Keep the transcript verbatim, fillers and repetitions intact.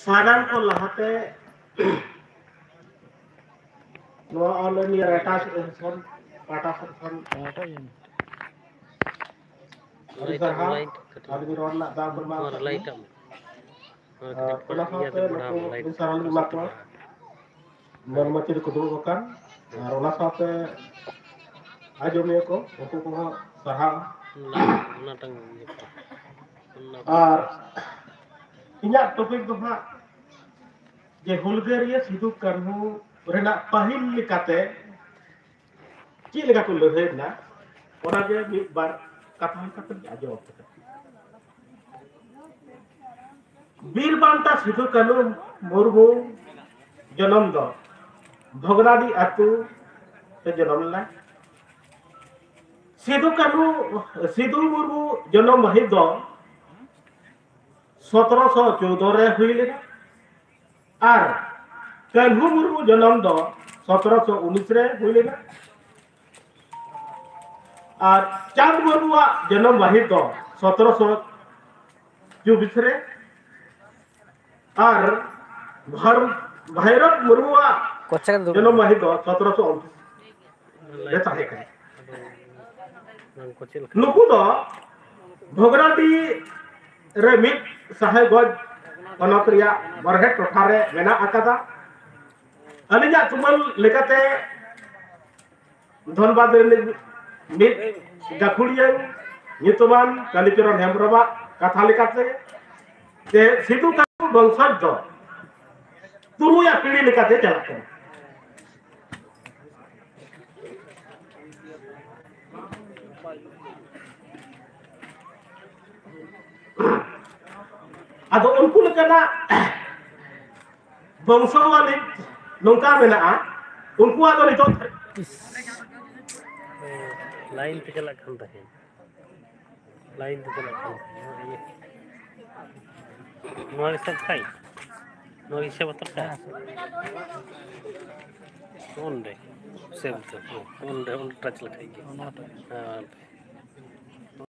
ᱥᱟᱱᱟᱢ ᱠᱚ ᱞᱟᱦᱟᱛᱮ ᱱᱚᱣᱟ online ᱨᱮ ᱮᱴᱟᱜ ᱥᱮᱫ ᱠᱷᱚᱱ, ᱯᱟᱦᱴᱟ ᱥᱮᱫ ᱠᱷᱚᱱ ᱟᱹᱰᱤ ᱥᱟᱨᱦᱟᱣ᱾ ᱟᱹᱞᱤᱧ ᱨᱚᱲ ᱨᱮᱱᱟᱜ ᱫᱟᱣ ᱠᱚ ᱮᱢᱟ ᱟᱠᱟᱫ ᱞᱤᱧᱟ᱾ ᱟᱨ ᱚᱱᱟ ᱥᱟᱶᱛᱮ ᱱᱩᱠᱩ ᱤᱧ ᱥᱟᱨᱦᱟᱣ ᱞᱤᱧ ᱮᱢᱟ ᱠᱚᱣᱟ᱾ ᱢᱮᱱ ᱢᱟᱹᱪᱤ ᱨᱮᱠᱚ ᱫᱩᱲᱩᱵ ᱟᱠᱟᱱ, ᱟᱨ ᱚᱱᱟ ᱥᱟᱶᱛᱮ ᱟᱸᱡᱚᱢᱤᱭᱟᱹ ᱠᱚ, ᱩᱱᱠᱩ ᱠᱚᱦᱚᱸ ᱥᱟᱨᱦᱟᱣ᱾ ᱚᱱᱟᱴᱟᱝ ᱤᱭᱟᱹ ᱠᱚ᱾ ᱚᱱᱟ ᱟᱨ ᱤᱧᱟᱹᱜ topic ᱫᱚ ᱦᱟᱸᱜ ᱡᱮ ᱦᱩᱞᱜᱟᱹᱨᱤᱭᱟᱹ ᱥᱤᱫᱩ ᱠᱟᱹᱱᱦᱩ ᱨᱮᱱᱟᱜ ᱯᱟᱹᱦᱤᱞ ᱞᱮᱠᱟᱛᱮ ᱪᱮᱫ ᱞᱮᱠᱟ ᱠᱚ ᱞᱟᱹᱲᱦᱟᱹᱭ ᱞᱮᱱᱟ, ᱚᱱᱟᱜᱮ ᱢᱤᱫ ᱵᱟᱨ ᱠᱟᱛᱷᱟ ᱞᱮᱠᱟᱛᱮ ᱟᱸᱡᱚᱢ ᱟᱯᱮ ᱠᱟᱱᱟ᱾ ᱵᱤᱨ ᱵᱟᱱᱴᱟ ᱥᱤᱫᱩ ᱠᱟᱹᱱᱦᱩ ᱢᱩᱨᱢᱩ ᱡᱚᱱᱚᱢ ᱫᱚ ᱵᱷᱚᱜᱽᱱᱟᱰᱤ ᱟᱹᱛᱩ ᱨᱮ ᱡᱚᱱᱚᱢ ᱞᱮᱱᱟ᱾ ᱥᱤᱫᱩ ᱠᱟᱹᱱᱦᱩ, ᱥᱤᱫᱩ ᱢᱩᱨᱢᱩ ᱡᱚᱱᱚᱢ ᱢᱟᱹᱦᱤᱛ ᱫᱚ ᱥᱚᱛᱨᱚᱥᱚ ᱪᱳᱣᱫᱚ ᱨᱮ ᱦᱩᱭ ᱞᱮᱱᱟ᱾ ᱟᱨ ᱠᱟᱹᱱᱦᱩ ᱢᱩᱨᱢᱩ ᱡᱚᱱᱚᱢ ᱫᱚ ᱥᱚᱛᱨᱚᱥᱚ ᱩᱱᱤᱥ ᱨᱮ ᱦᱩᱭ ᱞᱮᱱᱟ᱾ ᱟᱨ ᱪᱟᱸᱫᱽ ᱢᱩᱨᱢᱩᱣᱟᱜ ᱡᱚᱱᱚᱢ ᱢᱟᱹᱦᱤᱛ ᱫᱚ ᱥᱚᱛᱨᱚᱥᱚ ᱪᱚᱵᱵᱤᱥ ᱨᱮ᱾ ᱟᱨ ᱵᱷᱟᱨ-, ᱵᱷᱟᱭᱨᱚᱵ ᱢᱩᱨᱢᱩᱣᱟᱜ ᱠᱚᱪᱟ ᱫᱚ ᱡᱚᱱᱚᱢ ᱢᱟᱹᱦᱤᱛ ᱫᱚ ᱥᱚᱛᱨᱚᱥᱚ ᱩᱱᱛᱨᱤᱥ ᱨᱮ ᱛᱟᱦᱮᱸ ᱠᱟᱱᱟ᱾ ᱟᱫᱚ ᱵᱟᱝ ᱠᱚ ᱪᱮᱫ ᱞᱮᱠᱟ? ᱱᱩᱠᱩ ᱫᱚ ᱵᱷᱚᱜᱽᱱᱟᱰᱤ ᱨᱮ ᱢᱤᱫ ᱥᱟᱦᱮᱵᱽᱜᱚᱸᱡᱽ ᱦᱚᱱᱚᱛ ᱨᱮᱭᱟᱜ ᱵᱚᱨᱦᱮᱴ ᱴᱚᱴᱷᱟ ᱨᱮ ᱢᱮᱱᱟᱜ ᱟᱠᱟᱫᱟ᱾ ᱟᱹᱞᱤᱧᱟᱜ ᱛᱩᱢᱟᱹᱞ ᱞᱮᱠᱟᱛᱮ ᱫᱷᱚᱱᱵᱟᱫᱽ ᱨᱤᱱᱤᱡ ᱢᱤᱫ ᱜᱟᱹᱠᱷᱩᱲᱤᱭᱟᱹ ᱧᱩᱛᱩᱢᱟᱱ ᱠᱟᱞᱤᱪᱚᱨᱚᱱ ᱦᱮᱢᱵᱽᱨᱚᱢᱟᱜ ᱠᱟᱛᱷᱟ ᱞᱮᱠᱟᱛᱮ, ᱡᱮ ᱥᱤᱫᱩ ᱠᱟᱹᱱᱦᱩ ᱵᱚᱝᱥᱚᱡᱽ ᱫᱚ ᱛᱩᱨᱩᱭᱟᱜ ᱯᱤᱲᱦᱤ ᱞᱮᱠᱟᱛᱮ ᱪᱟᱞᱟᱜ ᱠᱟᱱᱟ᱾ ᱟᱫᱚ ᱩᱱᱠᱩ ᱞᱮᱠᱟᱱᱟᱜ ᱵᱚᱝᱥᱚᱣᱟᱞᱤ ᱱᱚᱝᱠᱟ ᱢᱮᱱᱟᱜᱼᱟ, ᱩᱱᱠᱩᱣᱟᱜ ᱫᱚ ᱱᱤᱛᱚᱜ ᱤᱥ, ᱞᱟᱭᱤᱱ ᱛᱮ ᱪᱟᱞᱟᱜ ᱠᱟᱱ ᱛᱟᱦᱮᱸᱫ, ᱞᱟᱭᱤᱱ ᱛᱮ ᱪᱟᱞᱟᱜ ᱠᱟᱱ ᱛᱟᱦᱮᱸᱫ᱾ ᱱᱚᱣᱟ ᱤᱭᱟᱹ, ᱱᱚᱣᱟ ᱜᱮ ᱥᱮᱵᱷ ᱠᱷᱟᱡ, ᱱᱚᱣᱟ ᱜᱮ ᱥᱮᱵᱷ ᱦᱟᱛᱟᱲ ᱠᱟᱜ᱾ ᱚᱱ ᱨᱮ ᱥᱮᱵᱷ ᱫᱚ, ᱚᱱ ᱨᱮ, ᱚᱸᱰᱮ ᱴᱟᱪ ᱞᱮᱠᱷᱟᱡ ᱜᱮ᱾ ᱦᱮᱸ,